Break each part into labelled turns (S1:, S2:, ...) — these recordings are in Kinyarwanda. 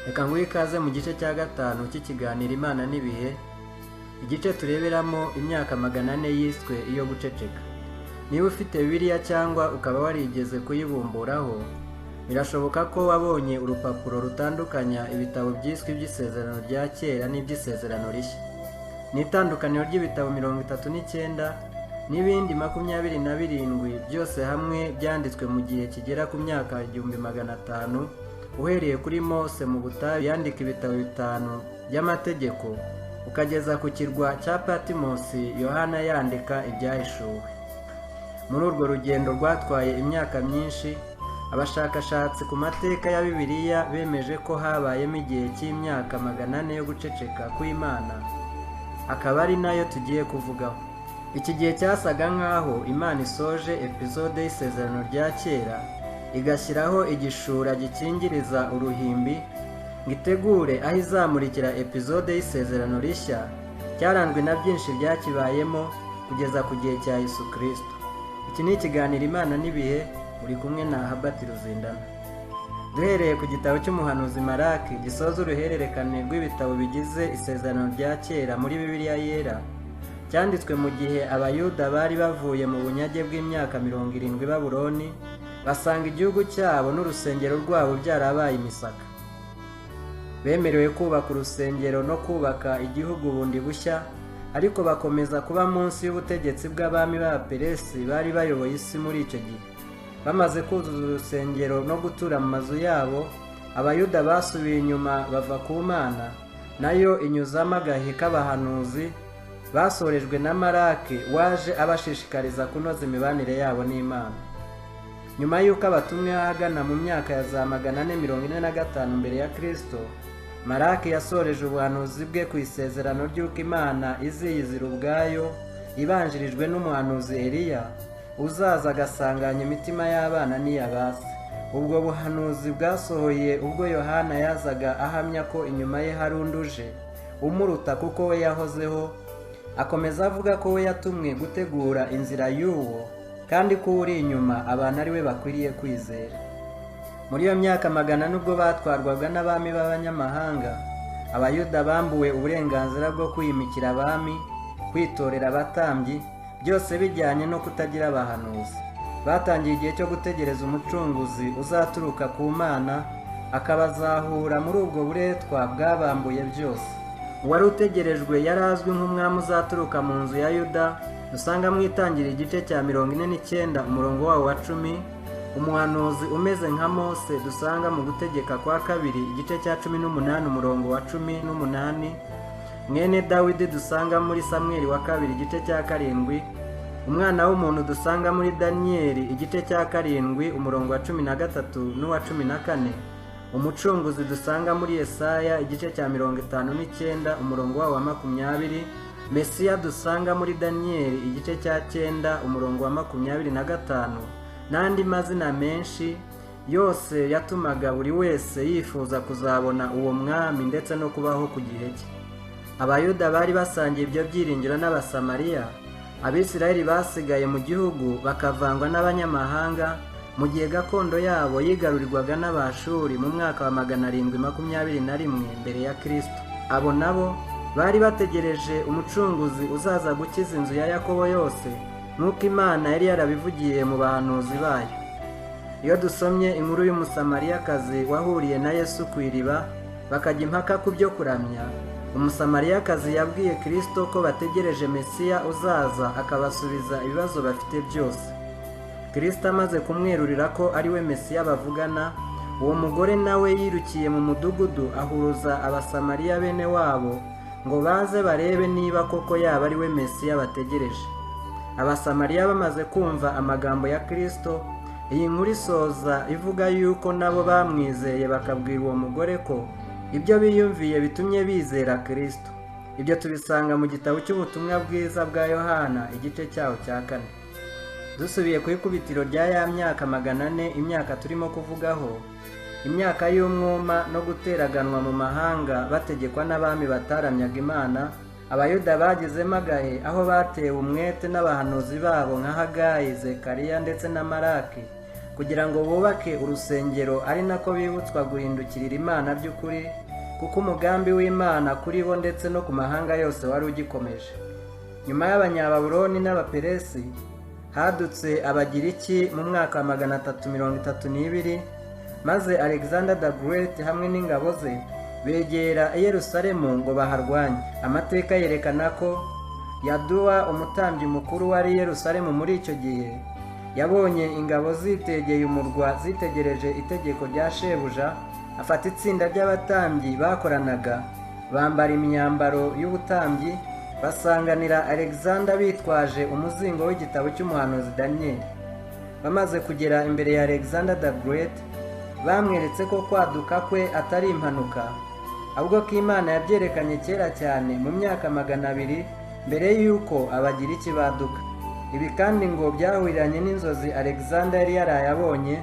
S1: Reka nguhe ikaze mu gice cya gatanu cy'ikiganiro Imana n'ibihe, igice tureberamo imyaka 400 yiswe iyo guceceka. Niba ufite Bibiliya cyangwa ukaba warigeze kuyibumburaho, birashoboka ko wabonye urupapuro rutandukanya ibitabo byiswe iby'isezerano rya kera n'iby'isezerano rishya. Ni itandukaniro ry'ibitabo 39 n'ibindi 27 byose hamwe byanditswe mu gihe kigera ku myaka 1500, uhereye kuri Mose mu butayu yandika ibitabo 5 by'amategeko, ukageza ku kirwa cya Patimosi Yohana yandika ibyahishuwe. Muri urwo rugendo rwatwaye imyaka myinshi, abashakashatsi ku mateka ya Bibiliya bemeje ko habayemo igihe cy'imyaka 400 yo guceceka kw'Imana, akaba ari nayo tugiye kuvugaho. Iki gihe cyasaga nk'aho Imana isoje episode y'isezerano rya kera, igashyiraho igishura gikingiriza uruhimbi ngo itegure aho izamurikira episode y'isezerano rishya, cyaranzwe na byinshi byakibayemo kugeza ku gihe cya Yesu Kristo. Iki ni ikiganiro Imana n'ibihe, uri kumwe na Habert Ruzindana. Duhereye ku gitabo cy'umuhanuzi Malaki gisoza uruhererekane rw'ibitabo bigize isezerano rya kera muri Bibiliya yera, cyanditswe mu gihe Abayuda bari bavuye mu bunyage bw'imyaka 70 Babuloni, basanga igihugu cyabo n'urusengero rwabo byarabaye imisaka. Bemerewe kubaka urusengero no kubaka igihugu bundi bushya, ariko bakomeza kuba munsi y'ubutegetsi bw'abami b'Abaperesi bari bayoboye isi muri icyo gihe. Bamaze kuzuza urusengero no gutura mu mazu yabo, Abayuda basubiye inyuma bava ku Mana, nayo inyuzamo agahe k'abahanuzi basorejwe na Malaki waje abashishikariza kunoza imibanire yabo n'Imana. Nyuma y'uko abatumwe ahagana mu myaka ya za 445 mbere ya Kristo, Malaki yasoreje ubuhanuzi bwe ku isezerano ry'uko Imana iziyizira ubwayo ibanjirijwe n'umuhanuzi Eliya, uzaza agasanganya imitima y'abana n'iy'abase. Ubwo buhanuzi bwasohoye ubwo Yohana yazaga ahamya ko inyuma ye hari undi uje umuruta kuko we yahozeho, akomeza avuga ko we yatumwe gutegura inzira y'uwo, kandi ko uri inyuma abantu ari we bakwiriye kwizera. Muri iyo myaka 400 nubwo batwarwaga n'abami b'abanyamahanga, Abayuda bambuwe uburenganzira bwo kwimikira abami, kwitorera abatambyi, byose bijyanye no kutagira abahanuzi. Batangiye igihe cyo gutegereza umucunguzi uzaturuka ku Mana, akabazahura muri ubwo buretwa bwabambuye byose. Uwari utegerejwe yari azwi nk'umwami uzaturuka mu nzu ya Yuda, dusanga mu itangira igice cya 49 umurongo wawo wa 10, umuhanuzi umeze nka Mose dusanga mu gutegeka kwa kabiri igice cya 18 umurongo wa 18, mwene Dawidi dusanga muri Samweli wa kabiri igice cya 7, umwana w'umuntu dusanga muri Daniyeli igice cya 7 umurongo wa 13 n'uwa 14, umucunguzi dusanga muri Yesaya igice cya 59 umurongo wa 20, Mesiya dusanga muri Daniyeli igice cya 9 umurongo wa 25, n'andi mazina menshi yose yatumaga buri wese yifuza kuzabona uwo mwami ndetse no kubaho ku gihe cye. Abayuda bari basangiye ibyo byiringiro n'Abasamariya, Abisirayeli basigaye mu gihugu bakavangwa n'abanyamahanga, mu gihe gakondo yabo yigarurirwaga n'Abashuri mu mwaka wa 721 mbere ya Kristo. Abo nabo bari bategereje umucunguzi uzaza gukiza inzu ya Yakobo yose, nk'uko Imana yari yarabivugiye mu bahanuzi bayo. Iyo dusomye inkuru y'Umusamariyakazi wahuriye na Yesu ku iriba, bakajya impaka ku byo kuramya, Umusamariyakazi yabwiye Kristo ko bategereje Mesiya uzaza akabasubiza ibibazo bafite byose. Kristo amaze kumwerurira ko ari we Mesiya bavugana, uwo mugore nawe yirukiye mu mudugudu ahuruza Abasamariya bene wabo ngo baze barebe niba koko yaba ari we Mesiya bategereje. Abasamariya bamaze kumva amagambo ya Kristo, iyi nkuru isoza ivuga yuko nabo bamwizeye bakabwira uwo mugore ko ibyo biyumviye bitumye bizera Kristo. Ibyo tubisanga mu gitabo cy'ubutumwa bwiza bwa Yohana igice cyaho cya 4. Dusubiye ku ikubitiro rya ya myaka 400, imyaka turimo kuvugaho, imyaka y'umwuma no guteraganwa mu mahanga bategekwa n'abami bataramyaga Imana, Abayuda bagezemo agahe aho batewe umwete n'abahanuzi babo nka Hagayi, Zekariya ndetse na Malaki, Kugira ngo bubake urusengero, ari nako bibutswa guhindukirira Imana by'ukuri, kuko umugambi w'Imana kuri bo ndetse no ku mahanga yose wari ugikomeje. Nyuma y'Abanyababuroni n'Abaperesi, hadutse Abagiriki mu mwaka wa 332, maze Alexander the Great hamwe n'ingabo ze begera i Yerusalemu ngo baharwanye. Amateka yerekana ko Yaduwa, umutambyi mukuru wari i Yerusalemu muri icyo gihe, yabonye ingabo zitegeye umurwa zitegereje itegeko rya shebuja, afata itsinda ry'abatambyi bakoranaga, bambara imyambaro y'ubutambyi, basanganira Alexander bitwaje umuzingo w'igitabo cy'umuhanuzi Daniel. Bamaze kugera imbere ya Alexander the Great, bamweretse ko kwaduka kwe atari impanuka, ahubwo ko Imana yabyerekanye kera cyane mu myaka 200 mbere y'uko Abagiriki baduka. Ibi kandi ngo byahuriranye n'inzozi Alexander yari yaraye abonye,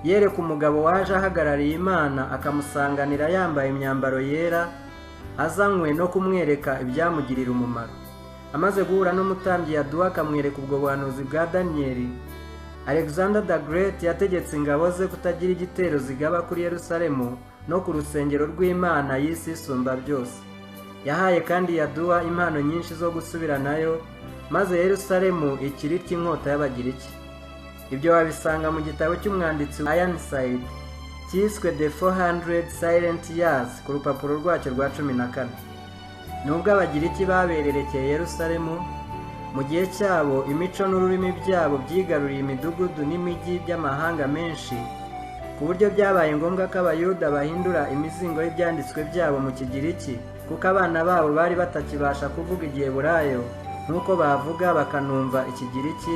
S1: yereka umugabo waje ahagarariye Imana, akamusanganira yambaye imyambaro yera, azanywe no kumwereka ibyamugirira umumaro. Amaze guhura n'umutambyi Yaduwa, akamwereka ubwo buhanuzi bwa Daniyeli, Alexander the Great yategetse ingabo ze kutagira igitero zigaba kuri Yerusalemu no ku rusengero rw'Imana y'isi isumba byose. Yahaye kandi Yaduwa impano nyinshi zo gusubiranayo, maze Yerusalemu ikiri inkota y'Abagiriki. Ibyo wabisanga mu gitabo cy'umwanditsi Ironside cyiswe The 400 Silent Years, ku rupapuro rwacyo rwa 14. Nubwo Abagiriki babererekeye Yerusalemu, mu gihe cyabo imico n'ururimi byabo byigaruriye imidugudu n'imijyi by'amahanga menshi, ku buryo byabaye ngombwa ko Abayuda bahindura imizingo y'ibyanditswe byabo mu Kigiriki, kuko abana babo bari batakibasha kuvuga Igiheburayo nk'uko bavuga bakanumva Ikigiriki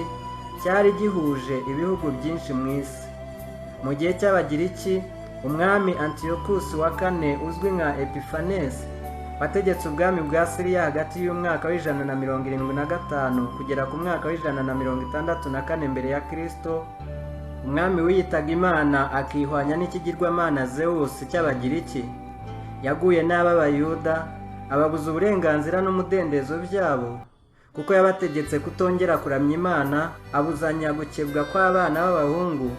S1: cyari gihuje ibihugu byinshi mu isi. Mu gihe cy'Abagiriki, umwami Antiyokusi wa kane, uzwi nka Epifanesi, wategetse ubwami bwa Siriya hagati y'umwaka wa 175 kugera ku mwaka wa 164 mbere ya Kristo, umwami wiyitaga Imana akihwanya n'ikigirwamana Zewusi cy'Abagiriki, yaguye nabi Abayuda, ababuza uburenganzira n'umudendezo byabo, kuko yabategetse kutongera kuramya Imana, abuzanya gukebwa kw'abana b'abahungu,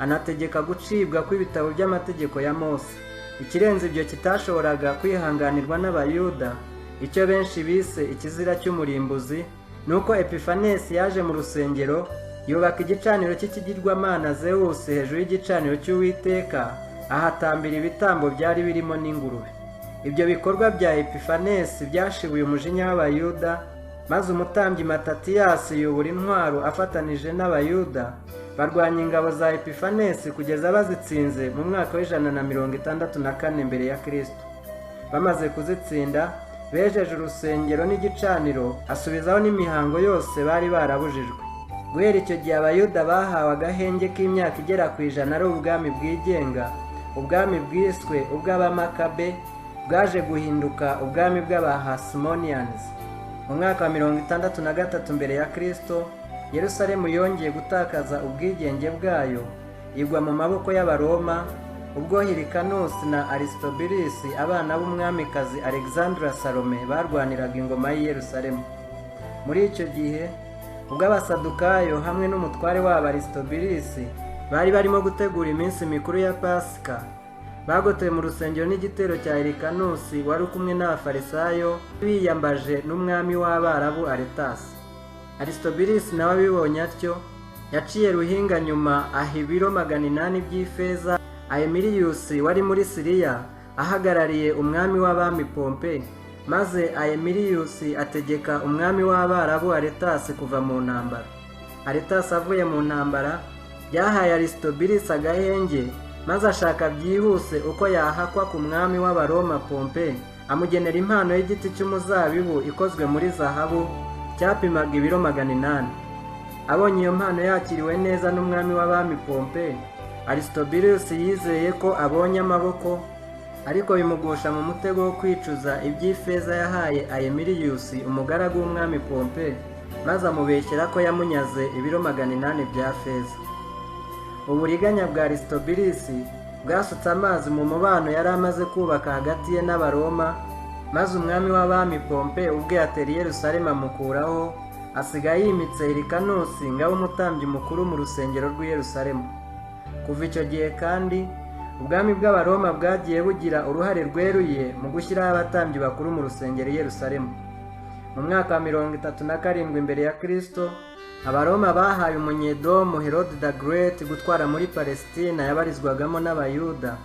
S1: anategeka gucibwa kw'ibitabo by'amategeko ya Mose. Ikirenze ibyo kitashoboraga kwihanganirwa n'Abayuda, icyo benshi bise ikizira cy'umurimbuzi, ni uko Epifanesi yaje mu rusengero, yubaka igicaniro cy'ikigirwamana Zewusi hejuru y'igicaniro cy'Uwiteka, ahatambira ibitambo byari birimo n'ingurube. Ibyo bikorwa bya Epifanesi byashibuye umujinya w'Abayuda, maze umutambyi Matatiyasi yubura intwaro, afatanije n'Abayuda barwanya ingabo za Epifanesi kugeza bazitsinze mu mwaka wa 164 mbere ya Kristo. Bamaze kuzitsinda, bejeje urusengero n'igicaniro, asubizaho n'imihango yose bari barabujijwe. Guhera icyo gihe, Abayuda bahawe agahenge k'imyaka igera ku 100 ari ubwami bwigenga, ubwami bwiswe ubw'Abamakabe, bwaje guhinduka ubwami bw'Abahasimonians. Mu mwaka wa 63 mbere ya Kristo, Yerusalemu yongeye gutakaza ubwigenge bwayo, igwa mu maboko y'Abaroma, ubwo Hirikanusi na Aristobulisi, abana b'umwamikazi Alexandra Salome, barwaniraga ingoma y'i Yerusalemu. Muri icyo gihe, ubwo Abasadukayo hamwe n'umutware wabo Aristobulisi bari barimo gutegura iminsi mikuru ya Pasika, bagotoye mu rusengero n'igitero cya Hirikanusi wari kumwe n'Abafarisayo biyambaje n'umwami w'Abarabu Aretasi. Aristobulisi nawe abibonye atyo, yaciye ruhinga nyuma aha ibiro 800 by'ifeza Aemiliyusi wari muri Siriya ahagarariye umwami w'abami Pompe, maze Aemiliyusi ategeka umwami w'Abarabu Aretasi kuva mu ntambara. Aretasi avuye mu ntambara, byahaye Aristobulisi agahenge, maze ashaka byihuse uko yahakwa ku mwami w'Abaroma Pompe, amugenera impano y'igiti cy'umuzabibu ikozwe muri zahabu cyapimaga ibiro 800. Abonye iyo mpano yakiriwe neza n'umwami w'abami Pompe, Aristobulus yizeye ko abonye amaboko, ariko bimugusha mu mutego wo kwicuza iby'ifeza yahaye Aemilius, umugaragu w'umwami Pompe, maze amubeshyera ko yamunyaze ibiro 800 bya feza. Uburiganya bwa Aristobulus bwasutse amazi mu mubano yari amaze kubaka hagati ye n'Abaroma, maze umwami w'abami Pompe ubwe atera i Yerusalemu, amukuraho, asiga yimitse Hirikanusi ngo abe umutambyi mukuru mu rusengero rw'i Yerusalemu. Kuva icyo gihe kandi, ubwami bw'Abaroma bwagiye bugira uruhare rweruye mu gushyiraho abatambyi bakuru mu rusengero i Yerusalemu. Mu mwaka wa 37 imbere ya Kristo, Abaroma bahaye umunyedomu Herode the Great gutwara muri Palestina yabarizwagamo n'Abayuda,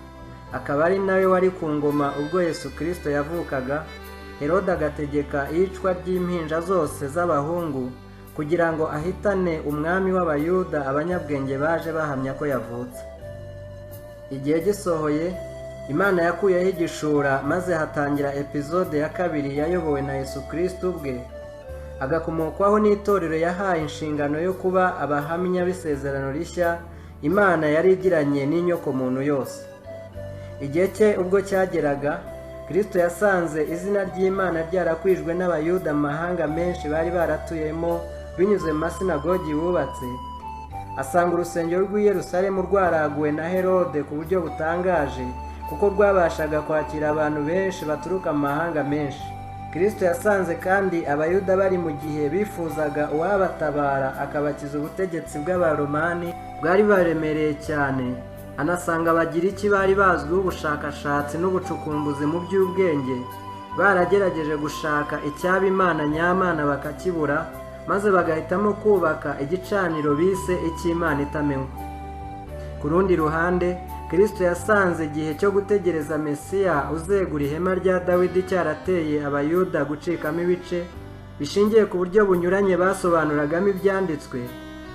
S1: akaba ari nawe wari ku ngoma ubwo Yesu Kristo yavukaga. Herode agategeka iyicwa ry'impinja zose z'abahungu kugira ngo ahitane umwami w'Abayuda abanyabwenge baje bahamya ko yavutse. Igihe gisohoye, Imana yakuyeho igishura maze hatangira epizode ya kabiri yayobowe na Yesu Kristo ubwe, agakomokwaho n'itorero yahaye inshingano yo kuba abahamya b'isezerano rishya Imana yari igiranye n'inyokomuntu yose. Igihe cye ubwo cyageraga, Kristo yasanze izina ry'Imana ryarakwijwe n'Abayuda mu mahanga menshi bari baratuyemo binyuze mu masinagogi bubatse, asanga urusengero rw'i Yerusalemu rwaraguwe na Herode ku buryo butangaje, kuko rwabashaga kwakira abantu benshi baturuka mu mahanga menshi. Kristo yasanze kandi Abayuda bari mu gihe bifuzaga uwabatabara akabakiza ubutegetsi bw'Abaromani bwari baremereye cyane, anasanga Abagiriki bari bazwiho ubushakashatsi n'ubucukumbuzi mu by'ubwenge, baragerageje gushaka icyaba Imana nyamana bakakibura, maze bagahitamo kubaka igicaniro bise icy'Imana itamenywa. Ku rundi ruhande, Kristo yasanze igihe cyo gutegereza Mesiya uzegura ihema rya Dawidi cyarateye Abayuda gucikamo ibice bishingiye ku buryo bunyuranye basobanuragamo ibyanditswe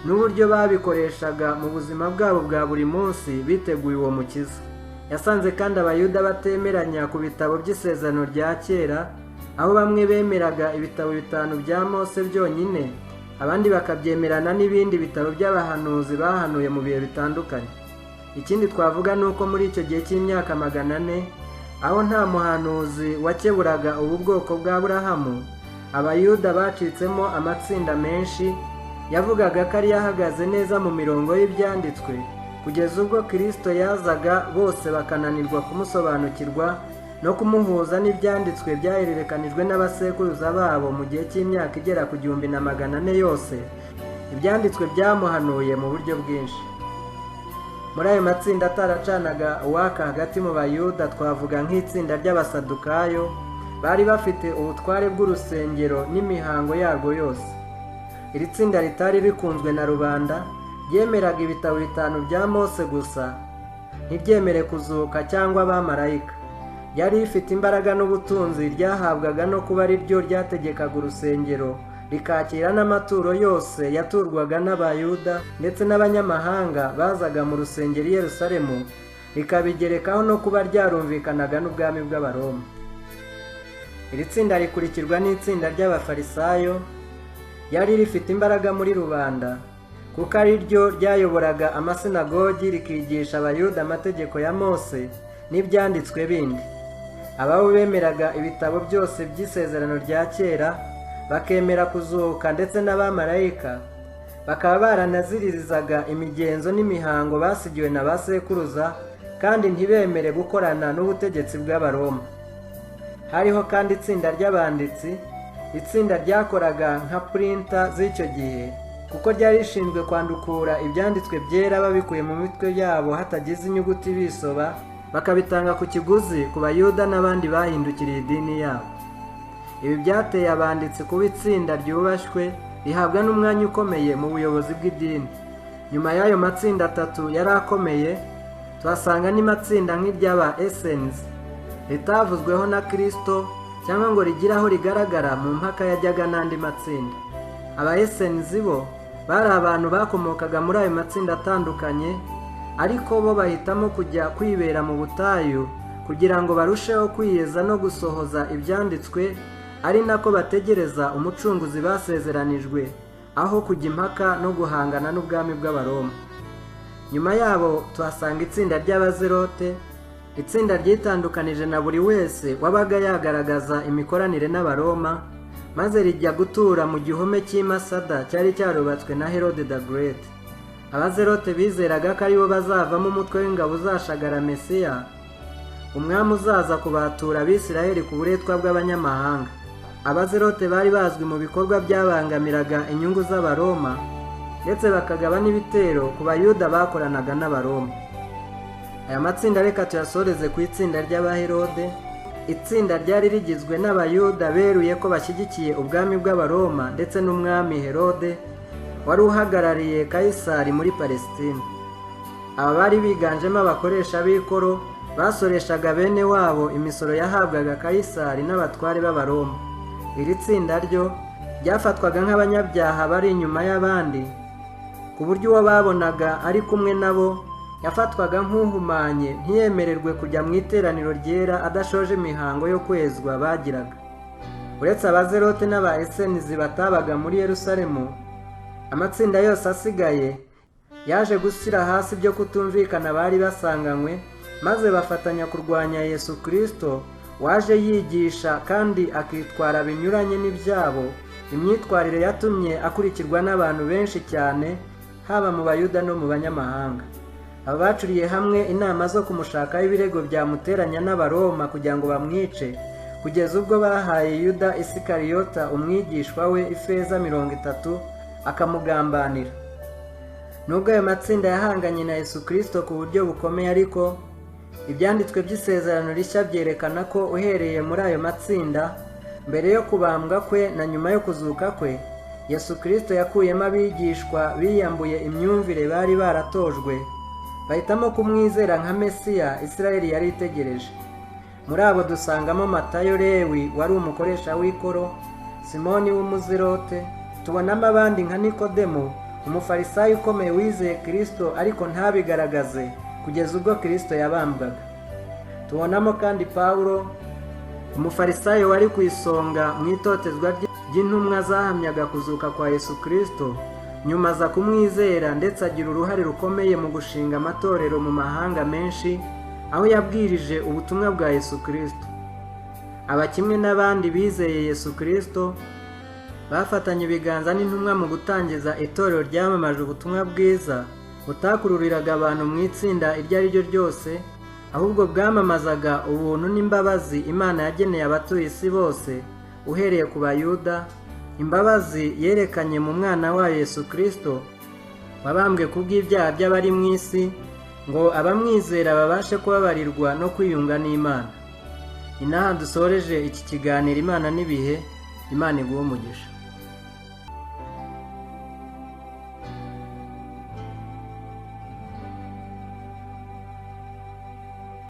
S1: n'uburyo babikoreshaga mu buzima bwabo bwa buri munsi biteguye uwo mukiza. Yasanze kandi Abayuda batemeranya ku bitabo by'isezerano rya kera, aho bamwe bemeraga ibitabo 5 bya Mose byonyine, abandi bakabyemerana n'ibindi bitabo by'abahanuzi bahanuye mu bihe bitandukanye. Ikindi twavuga ni uko muri icyo gihe cy'imyaka 400, aho nta muhanuzi wakeburaga ubu bwoko bwa Aburahamu, Abayuda bacitsemo amatsinda menshi yavugaga ko ari yahagaze neza mu mirongo y'ibyanditswe, kugeza ubwo Kristo yazaga bose bakananirwa kumusobanukirwa no kumuhuza n'ibyanditswe byahererekanijwe n'abasekuruza babo mu gihe cy'imyaka igera ku 1400 yose, ibyanditswe byamuhanuye mu buryo bwinshi. Muri ayo matsinda ataracanaga uwaka hagati mu Bayuda twavuga nk'itsinda ry'Abasadukayo bari bafite ubutware bw'urusengero n'imihango yarwo yose. Iri tsinda ritari rikunzwe na rubanda ryemeraga ibitabo 5 bya Mose gusa, ntiryemere kuzuka cyangwa abamarayika. Ryari rifite imbaraga n'ubutunzi ryahabwaga no kuba ari ryo ryategekaga urusengero, rikakira n'amaturo yose yaturwaga n'Abayuda ndetse n'abanyamahanga bazaga mu rusengero i Yerusalemu, rikabigerekaho no kuba ryarumvikanaga n'ubwami bw'Abaroma. Iri tsinda rikurikirwa n'itsinda ry'Abafarisayo ryari rifite imbaraga muri rubanda, kuko ari ryo ryayoboraga amasinagogi rikigisha Abayuda amategeko ya Mose n'ibyanditswe bindi. Ababo bemeraga ibitabo byose by'isezerano rya kera, bakemera kuzuka ndetse n'abamarayika, bakaba baranaziririzaga imigenzo n'imihango basigiwe na ba sekuruza, kandi ntibemere gukorana n'ubutegetsi bw'Abaroma. Hariho kandi itsinda ry'abanditsi, itsinda ryakoraga nka purinta z'icyo gihe, kuko ryari rishinzwe kwandukura ibyanditswe byera babikuye mu mitwe yabo hatagize inyuguti bisoba, bakabitanga ku kiguzi ku Bayuda n'abandi bahindukiriye idini yabo. Ibi byateye abanditsi kuba itsinda ryubashywe, rihabwa n'umwanya ukomeye mu buyobozi bw'idini. Nyuma y'ayo matsinda 3 yari akomeye, tuhasanga n'amatsinda nk'iry'aba Essenes, ritavuzweho na Kristo cyangwa ngo rigire aho rigaragara mu mpaka yajyaga n'andi matsinda. Aba Essenes bo bari abantu bakomokaga muri ayo matsinda atandukanye, ariko bo bahitamo kujya kwibera mu butayu kugira ngo barusheho kwiyeza no gusohoza ibyanditswe, ari nako bategereza umucunguzi basezeranijwe, aho kujya impaka no guhangana n'ubwami bw'Abaroma. Nyuma yabo tuhasanga itsinda ry'Abazerote, itsinda ryitandukanije na buri wese wabaga yagaragaza imikoranire n'Abaroma, maze rijya gutura mu gihome cy'i Masada cyari cyarubatswe na Herode the Great. Abazerote bizeraga ko aribo bazavamo umutwe w'ingabo uzashagara Mesiya, umwami uzaza kubatura Abisirayeli ku buretwa bw'abanyamahanga. Abazerote bari bazwi mu bikorwa byabangamiraga inyungu z'Abaroma, ndetse bakagaba n'ibitero ku Bayuda bakoranaga n'Abaroma. Aya matsinda reka tuyasoreze ku itsinda ry'Abaherode, itsinda ryari rigizwe n'Abayuda beruye ko bashyigikiye ubwami bw'Abaroma ndetse n'umwami Herode wari uhagarariye Kayisari muri Palesitine. Aba bari biganjemo abakoresha b'ikoro basoreshaga bene wabo imisoro yahabwaga Kayisari n'abatware b'Abaroma. Iri tsinda ryo ryafatwaga nk'abanyabyaha bari inyuma y'abandi, ku buryo uwo babonaga ari kumwe nabo yafatwaga nk'uhumanye, ntiyemererwe kujya mu iteraniro ryera adashoje imihango yo kwezwa bagiraga. Uretse Abazerote n'aba Esenizi batabaga muri Yerusalemu, amatsinda yose asigaye yaje gushyira hasi ibyo kutumvikana bari basanganywe, maze bafatanya kurwanya Yesu Kristo waje yigisha kandi akitwara binyuranye n'ibyabo, imyitwarire yatumye akurikirwa n'abantu benshi cyane, haba mu Bayuda no mu banyamahanga. Aba bacuriye hamwe inama zo kumushakaho ibirego byamuteranya n'Abaroma kugira ngo bamwice, kugeza ubwo bahaye Yuda Isikariyota umwigishwa we ifeza 30 akamugambanira. Nubwo ayo matsinda yahanganye na Yesu Kristo ku buryo bukomeye, ariko ibyanditswe by'isezerano rishya byerekana ko uhereye muri ayo matsinda, mbere yo kubambwa kwe na nyuma yo kuzuka kwe, Yesu Kristo yakuyemo abigishwa biyambuye imyumvire bari baratojwe, bahitamo kumwizera nka Mesiya Isirayeli yari itegereje. Muri abo dusangamo Matayo Lewi wari umukoresha w'ikoro, Simoni w'umuzerote, tubonamo abandi nka Nikodemo, umufarisayo ukomeye wizeye Kristo ariko ntabigaragaze kugeza ubwo Kristo yabambwaga. Tubonamo kandi Pawulo, umufarisayo wari ku isonga mu itotezwa ry'intumwa zahamyaga kuzuka kwa Yesu Kristo, nyuma aza kumwizera ndetse agira uruhare rukomeye mu gushinga amatorero mu mahanga menshi, aho yabwirije ubutumwa bwa Yesu Kristo. Aba kimwe n'abandi bizeye Yesu Kristo bafatanye ibiganza n'intumwa mu gutangiza itorero ryamamaje ubutumwa bwiza butakururiraga abantu mu itsinda iryo ari ryo ryose, ahubwo bwamamazaga ubuntu n'imbabazi Imana yageneye abatuye isi bose, uhereye ku Bayuda, imbabazi yerekanye mu mwana wayo Yesu Kristo wabambwe kubw'ibyaha by'abari mu isi, ngo abamwizera babashe kubabarirwa no kwiyunga n'Imana. Inaha dusoreje iki kiganiro Imana n'ibihe. Imana iguhe umugisha.